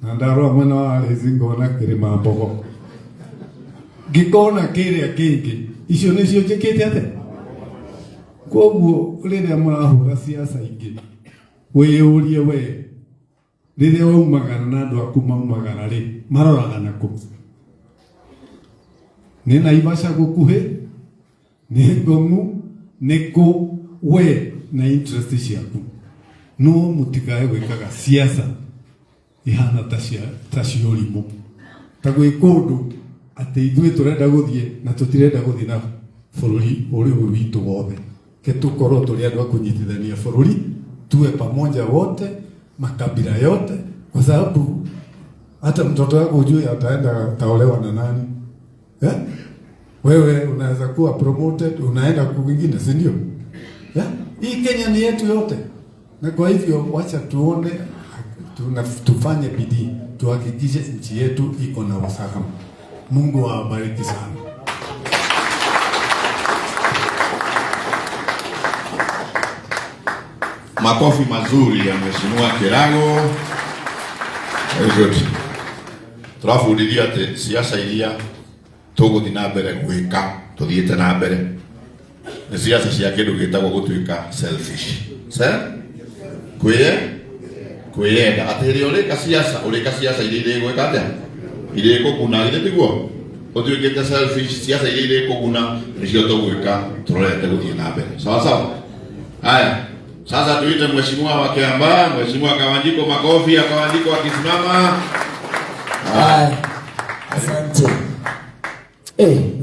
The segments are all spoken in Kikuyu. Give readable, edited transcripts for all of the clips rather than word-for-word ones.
Na ndarora mwena wa Arĩzi ngona kĩrĩma mbogo, ngĩkona kĩrĩa kĩngĩ. Icio nĩcio njĩkĩte atĩa? Koguo rĩrĩa mũrahũra ciaca ingĩ, wĩyũrie we, rĩrĩa waumagara na andũ aku maumagara rĩ, maroraga nakũ? Nĩ Naivasha gũkuhĩ, nĩ Ngong'u, nĩ kũ? We na interest ciaku, no mũtikae gwĩkaga siasa ihana ta cia ta cia ũrimũ, ta gwĩ kũndũ atĩ ithuĩ tũrenda gũthiĩ na tũtirenda gũthiĩ na bũrũri ũrĩ ũyũ witũ wothe. Ke tũkorwo tũrĩ andũ a kũnyitithania bũrũri, tuwe pamoja wote, makabila yote, kwa sababu hata mtoto wako ujue ataenda ataolewa na nani, eh? Wewe unaweza kuwa promoted, unaenda kwingine, si ndio? Eh? Hii Kenya ni yetu yote, na kwa hivyo wacha tuone tufanye bidii tuhakikishe nchi yetu iko na usalama. Mungu awabariki sana. Makofi mazuri ya Mheshimiwa Kirago. Very good. Turabundithio atĩ siasa iria tũgũthiĩ na mbere gwĩka tũthiĩte na mbere nĩ siasa cia kĩndũ gĩtagwo gũtuĩka selfish. Se? Kwĩye kwĩyenda atĩ hĩndĩ ĩrĩa ũrĩka siasa ũrĩka siasa iria irĩgwĩka atĩa irĩkũguna githĩ tiguo ũtuĩkĩte selfish siasa iria irĩkũguna nĩcio tũgwĩka tũrorete gũthiĩ na mbere sawa sawa. Haya, sasa tuite mheshimiwa wa Kiambaa, Mheshimiwa Kawanjiko, makofi ya Kawanjiko akisimama. Haya, asante.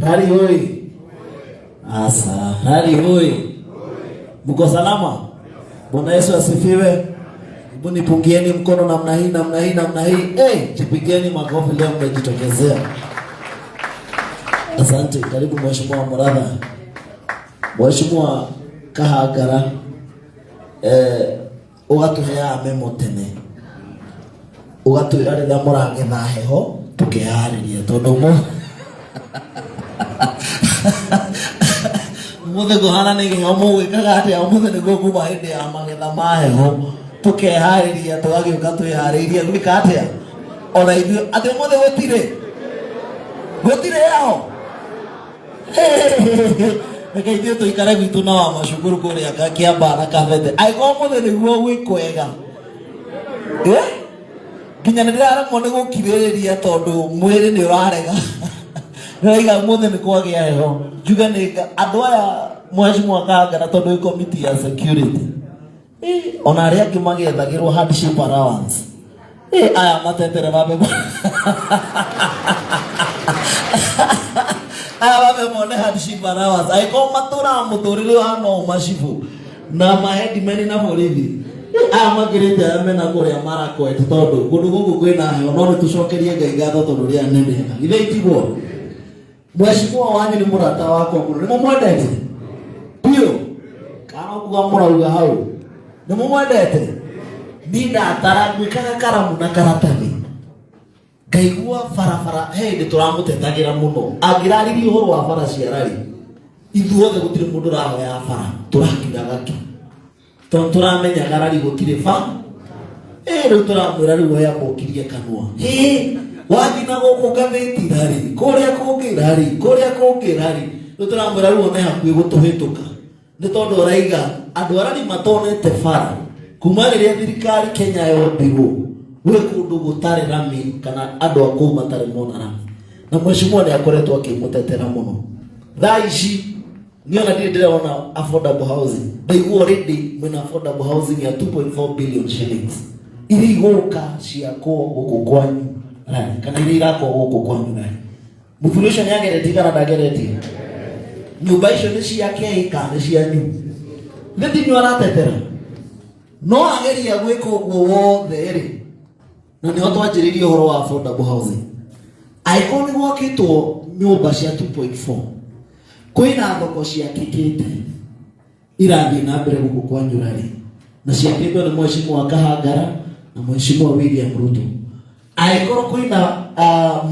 Rari hoi. Asa, rari hoi. Mko salama? Bwana Yesu asifiwe. Hebu nipungieni mkono namna hii, namna hii, namna hii. Jipigieni makofi leo mmejitokezea. Asante. Karibu Mheshimiwa Muratha. Mheshimiwa Kahangara, ũgatũheaga memo tene, ũgatwĩra rĩrĩa mũragetha heho tũkeharĩria, tondũ ũmũthĩ kũhana nĩ kĩheho mũgwĩkaga atĩa? Ũmũthĩ nĩguo kuma hĩndĩ ya magetha ma heho tũkeharĩria, tũgagĩũka twĩharĩirie gwĩka atĩa? Ona ithuĩ atĩ ũmũthĩ gũtirĩ heho. Reke ithuĩ tũikare gwitũ na wa macukuru kũrĩa Kĩambaa na Kabete, angĩkorwo ũmũthĩ nĩguo gwĩ kwega. Nginya nĩ ndĩraremwo nĩ gũkirĩrĩria tondũ mwĩrĩ nĩ ũrarega. Ndĩraiga ũmũthĩ nĩ kwagĩa heho. Njuge nĩ andũ aya Mheshimiwa Kahangara tondũ ĩ committee ya security. Ona arĩa angĩ magethagĩrwo hardship allowance. Aya matetere mambe aya mambe mone hardship allowance. Angĩkorwo matũraga mũtũrĩre ũhana ũũ macibũ na mahedimeni na borithi, aya makĩrĩte arĩa mena kũrĩa Marakwet, tondũ kũndũ gũkũ kwĩna heho, no nĩ tũcokerie Ngai ngatho tondũ rĩera nĩ rĩega. Githĩ itiguo? Mheshimiwa wanyu nĩ mũrata wakwa mũno, nĩ mũmwendete biũ kana kuga mũrauga hau nĩ mũmwendete? Niĩ ndatara ngwĩkaga karamu na karatathi ngaigua barabara he hĩndĩ tũramũtetagĩra mũno, angĩraririe ũhoro wa bara cia rari, ithuothe gũtirĩ mũndũ ũrahoya bara, tũrakiraga tu tondũ tũramenyaga rari gũtirĩ ba. Rĩu tũramwĩra rĩu oya mũkirie kanua, hĩ wathiĩ na gũkũ ngathĩti rari, kũrĩa kũngĩ rari, kũrĩa kũngĩ rari. Rĩu tũramwĩra rĩu one hakuhĩ gũtũhĩtũka, nĩ tondũ araiga andũ arari matonete bara kuma rĩrĩa thirikari Kenya yombirwo, gwĩ kũndũ gũtarĩ rami kana andũ a kũu matarĩ mona rami, na mheshimiwa nĩ akoretwo akĩmũtetera mũno. Thaa ici niĩ ona ndirĩ ndĩrona affordable housing, ndaigua already mwĩna affordable housing ya 2.4 billion shillings iria igũka ciakwo gũkũ kwanyu rari, kana iria irakwo gũkũ kwanyu rari. Mũthuri ũcio nĩ ageretie kana ndageretie? Nyũmba icio nĩ ciake kana nĩ cianyu? Nĩ tinyu aratetera, no ageria gwĩka ũguo wothe rĩ, na nĩho twanjĩrĩirie ũhoro wa affordable housing. Angĩkorwo nĩ gwakĩtwo nyũmba cia 2.4, kwĩna thoko ciakĩkĩte irathiĩ na mbere gũkũ kwanyu rari, na ciakĩtwo nĩ Mheshimiwa Kahangara na Mheshimiwa William Ruto. Angĩkorwo kwĩna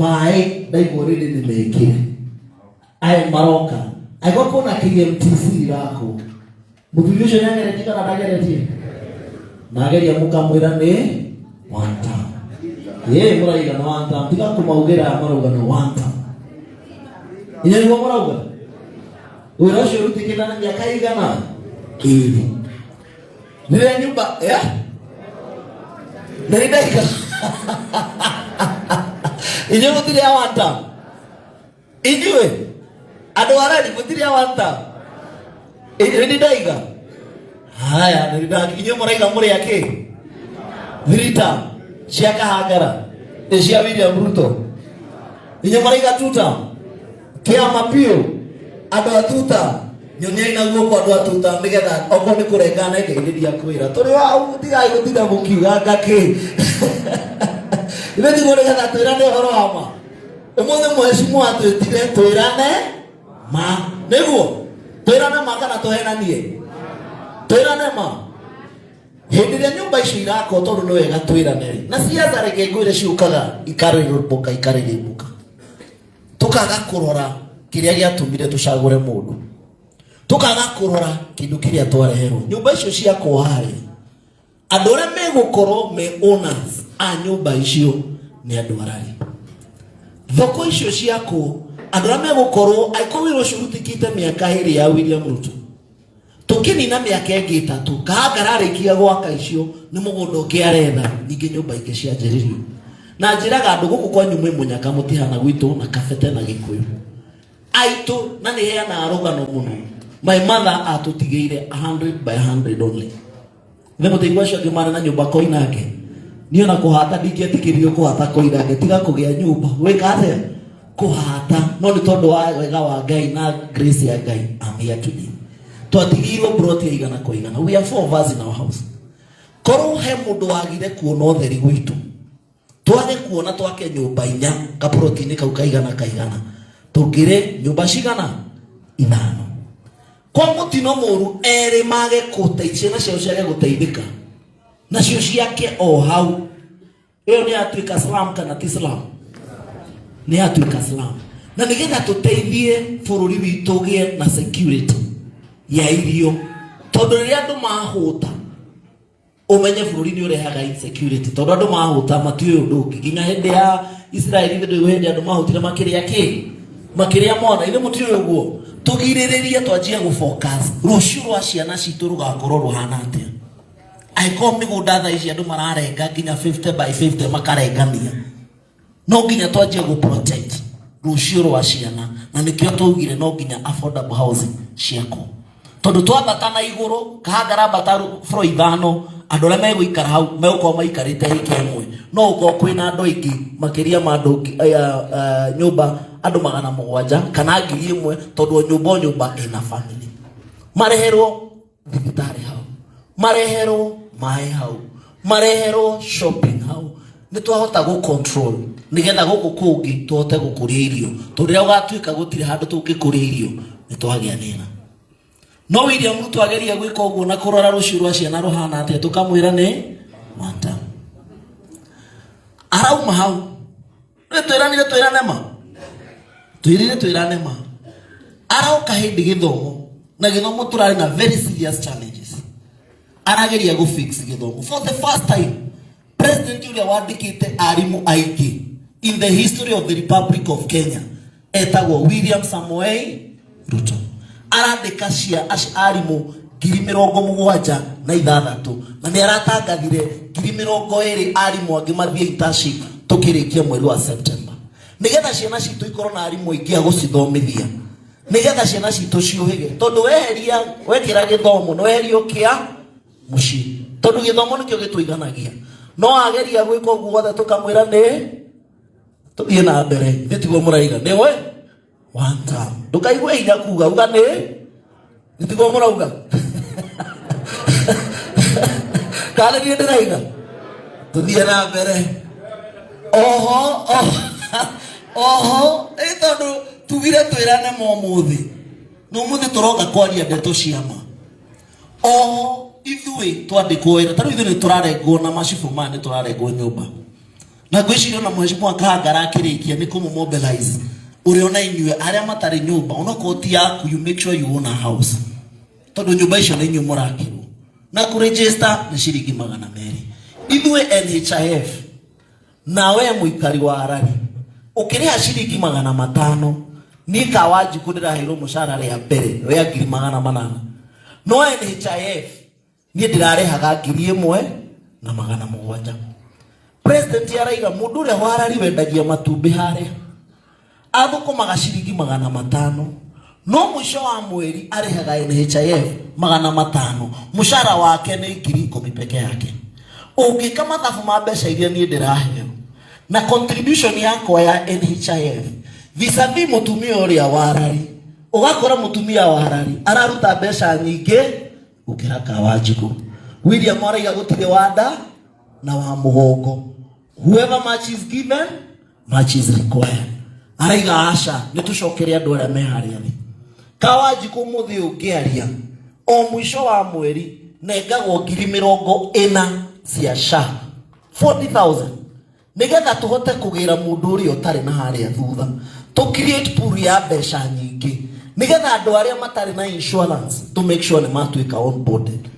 maĩ ndaigua rĩrĩ nĩ mekĩre aya maroka, angĩkorwo kwĩna KMTC irakwo, mũthuri ũcio nĩageretie kana ndageretie? Na ageria mũkamwĩra nĩ One term. Ĩĩ mũraiga nĩ one term. Tiga kũmaugĩra marauga nĩ one term. Inyuĩ nĩguo mũrauga? Wĩra ũcio ũrutĩkĩte na mĩaka igana? Ĩrĩ. Rĩrĩa nyũmba eh? Na nĩ ndagĩka. Inyuĩ mũtirĩ a one term. Inyuĩ andũ a rari mũtirĩ a one term. Ĩ nĩ ndaiga. Haya, nĩ ndaiga. Inyuĩ mũraiga mũrĩ a kĩ? Three term cia Kahangara. Ĩ cia William Ruto. Inyuĩ mũraiga two term. Kĩama biũ andũ a tuta nyoniai na guoko andũ a tuta nĩgetha okorwo nĩ kũrenga nenge githĩ ndiakwĩra tũrĩ wa tigai gũtinda mũkiuganga kĩ ithuĩ tiguo nĩgetha twĩrane ũhoro wa ma. Ũmũthĩ mheshimiwa atwĩtire twĩrane ma, nĩguo twĩrane ma kana tũhenanie? Twĩrane ma. Hĩndĩ ĩrĩa nyũmba icio irakwo, tondũ nĩ wega twĩrane rĩ, na ciaca reke ngwĩre ciũkaga ikarĩrĩmbũka ikarĩrĩmbũka, tukaga kũrora kĩrĩa gĩatũmire tũcagũre mũndũ, tukaga kũrora kĩndũ kĩrĩa twareherwo. Nyũmba icio ciakwo harĩ andũ arĩa megũkorwo me owners a nyũmba icio nĩ andũ arari. Thoko icio ciakwo, andũ arĩa megũkorwo, angĩkorwo wĩra ũcio ũrutĩkĩte mĩaka ĩrĩ ya William Ruto, tũkĩnina mĩaka ĩngĩ ĩtatũ Kahangara arĩkia gwaka icio, nĩ mũgũnda ũngĩ aretha, ningĩ nyũmba ingĩ cianjĩrĩrio. Na njĩraga andũ gũkũ kwanyu mwĩ mũnyaka, mũtihana gwitũ na kabete na gĩkũyũ aitũ, na nĩ heanaga rũgano mũno. My mother atũtigĩire 100 by 100 only. Nĩ mũteithio acio angĩ marĩ na nyũmba koinange, niĩ ona kũhata ndingĩetĩkĩririo kũhata koinange, tiga kũgĩa nyũmba gwĩka atĩa kũhata. No nĩ tondũ wa wega wa Ngai na grace ya Ngai, I'm here today. Twatigĩirwo broti ya igana kwa igana. We are four of us in our house. Korwo he mũndũ wagire kuona ũtheri gwitũ, twage kuona twake nyũmba inya kaburoti-inĩ kau kaigana kaigana, tũngĩrĩ nyũmba cigana? Ithano. Kwa mũtino mũru erĩ mage kũteithia, ciana ciao ciage gũteithĩka nacio ciake o hau. Ĩyo nĩ yatuĩka slum kana ti slum? Nĩ yatuĩka slum. Na nĩgetha tũteithie bũrũri witũ ũgĩe na security ya irio, tondũ rĩrĩa andũ mahũta, ũmenye bũrũri nĩ ũrehaga insecurity, tondũ andũ mahũta matiũĩ ũndũ ũngĩ. Nginya hĩndĩ ya Israeli nĩ ndũĩ hĩndĩ andũ mahũtire makĩrĩa kĩ? Makĩrĩa mwana. Ithe mũtiũĩ ũguo? Tũgirĩrĩrie, twanjie gũ focus rũciũ rwa ciana citũ rũgakorwo rũhana atĩa. Angĩkorwo mĩgũnda thaa ici andũ mararenga nginya 50 by 50 makarengania, no nginya twanjie gũ protect rũciũ rwa ciana. Na nĩkĩo twaugire no nginya affordable housing ciakwo, tondũ twambata na igũrũ Kahangara, ambata floor ithano, andũ arĩa megũikara hau megũkorwo maikarĩte ĩka ĩmwe. No gũkorwo kwĩna andũ aingĩ makĩria ma andũ nyũmba andũ 700 kana 1000, tondũ o nyũmba o nyũmba ĩna family. Mareherwo thibitarĩ hau, mareherwo maĩ hau, mareherwo shopping hau, nĩ twahota gũ control nĩgetha gũkũ kũngĩ tũhote gũkũria irio, tondũ rĩrĩa gũgatuĩka gũtirĩ handũ tũngĩkũria irio, nĩ twagĩa thĩna. No William Ruto ageria gwĩka ũguo na kũrora rũciũ rwa ciana rũhana atĩa, tũkamwĩra nĩ one term. Arauma hau nĩ twĩranire twĩrane ma, twĩrire twĩrane ma. Aroka hĩndĩ gĩthomo, na gĩthomo tũrarĩ na very serious challenges. Arageria gũ fix gĩthomo. For the first time, president ũrĩa wandĩkĩte arimũ aingĩ in the history of the Republic of Kenya etagwo William Samoei Ruto. Arandĩka cia arimũ 76,000, na nĩ aratangathire 20,000 arimũ angĩ mathiĩ internship tũkĩrĩkia mweri wa September, nĩgetha ciana citũ ikorwo na arimũ aingĩ a gũcithomithia, nĩgetha ciana citũ ciũhĩge. Tondũ weheria wekĩra gĩthomo nĩ weheria ũkĩa mũciĩ, tondũ gĩthomo nĩkĩo gĩtũiganagia. No ageria gwĩka ũguo wothe, tũkamwĩra nĩ tũthiĩ na mbere. Ithuĩ tiguo mũraiga nĩwe one term. Ndũkaigue hinya kuga, uga nĩ nĩtiguo mũrauga kana niĩ ndĩraiga tũthiĩ na mbere. Oho oho, ĩ tondũ tugire twĩrane ma ũmũthĩ, na ũmũthĩ tũroka kwaria ndeto cia ma. Oho ithuĩ twandĩkwo wĩra, tarĩu ithuĩ nĩ tũrarengwo na macibũ maya, nĩ tũrarengwo nyũmba. Na ngwĩciria ona mheshimiwa Kahangara akĩrĩkia nĩ kũmũ mobilize ũrĩa ona inyuĩ arĩa matarĩ nyũmba, onokorwo ti yaku, you make sure you own a house, tondũ nyũmba icio nĩ inyuĩ mũrakĩrwo. Na kũregister nĩ ciringi 200. Ithuĩ NHIF na we mũikari wa Arari ũkĩrĩha ciringi 500, niĩ Kawanjikũ ndĩraheirwo mũcara rĩa mbere rĩa 800,000, no NHIF niĩ ndĩrarĩhaga 1700. President araiga mũndũ ũrĩa wa Arari wendagia matumbĩ harĩa athũkũmaga ciringi 500, no mũico wa mweri arĩhaga NHIF 500, mũcara wake nĩ 10,000 peke yake. Ũngĩka mathabu ma mbeca iria niĩ ndĩraheo na contribution yakwa ya NHIF vis-a-vis mũtumia ũrĩa wa Arari, ũgakora mũtumia wa Arari araruta mbeca nyingĩ gũkĩra Kawanjikũ. William araiga gũtirĩ wanda na wa mũgongo, whoever much is given, much is required. Araiga aca, nĩ tũcokere andũ arĩa me harĩa thĩ. Kawanjikũ mũthĩ ũngĩaria o mũico wa mweri nengagwo 40,000 cia SHA, 40,000, nigetha tũhote kũgĩra mũndũ ũrĩa ũtarĩ na harĩa thutha, to create pool ya mbeca nyingĩ, nigetha andũ arĩa matarĩ na insurance to make sure nĩ matuĩka onboarded.